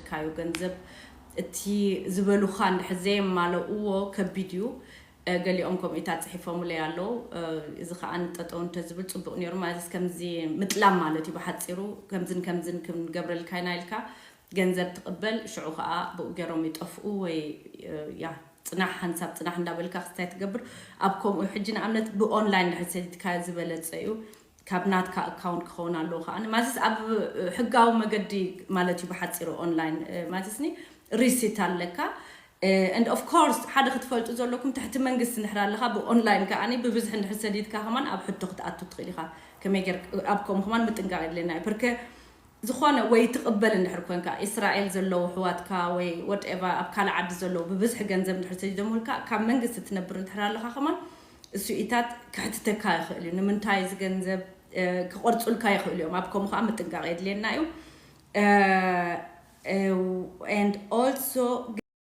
ካዩ ገንዘብ እቲ ዝበሉኻ እንድሕር ዘየማለእዎ ከቢድ እዩ። ገሊኦም ከምኡታት ጽሒፎምለይ ኣለዉ። እዚ ከዓ ንጠጠው እንተዝብል ጽቡቕ ነይሩ። ማለት ከምዚ ምጥላም ማለት እዩ ብሓፂሩ። ከምዝን ከምዝን ክንገብረልካ ኢና ኢልካ ገንዘብ ትቕበል፣ ሽዑ ከዓ ብኡ ገይሮም ይጠፍኡ ወይ ያ ጽናሕ ሓንሳብ ጽናሕ እንዳበልካ ክስታይ ትገብር። ኣብ ከምኡ ሕጂ ንኣብነት ብኦንላይን ድሕር ሰዲድካ ዝበለጸ እዩ። ካብ ናትካ ኣካውንት ክኸውን ኣለዎ ከዓ ማለትስ ኣብ ሕጋዊ መገዲ ማለት እዩ ብሓፂሩ ኦንላይን ማለትስኒ ሪሲት ኣለካ። And of course ሓደ ክትፈልጡ ዘለኩም ትሕቲ መንግስቲ እንድሕር ኣለካ ብኦንላይን ከዓ ብብዝሒ እንድሕር ሰዲድካ ከማን ኣብ ሕቶ ክትኣቱ ትኽእል ኢኻ። ከመይ ገር ኣብ ከምኡ ከማን ምጥንቃቕ የድልየና እዩ። ብርከ ዝኾነ ወይ ትቕበል እንድሕር ኮንካ እስራኤል ዘለዉ ኣሕዋትካ ወይ ወትኤቨር ኣብ ካልእ ዓዲ ዘለዉ ብብዝሒ ገንዘብ እንድሕር ሰዲዶምልካ ካብ መንግስቲ ትነብር እንድሕር ኣለካ ከማን እሱ ኢታት ከሕትተካ ይኽእል እዩ። ንምንታይ እዚ ገንዘብ ክቆርፁልካ ይኽእሉ እዮም። ኣብ ከምኡ ከዓ ምጥንቃቕ የድልየና እዩ። And also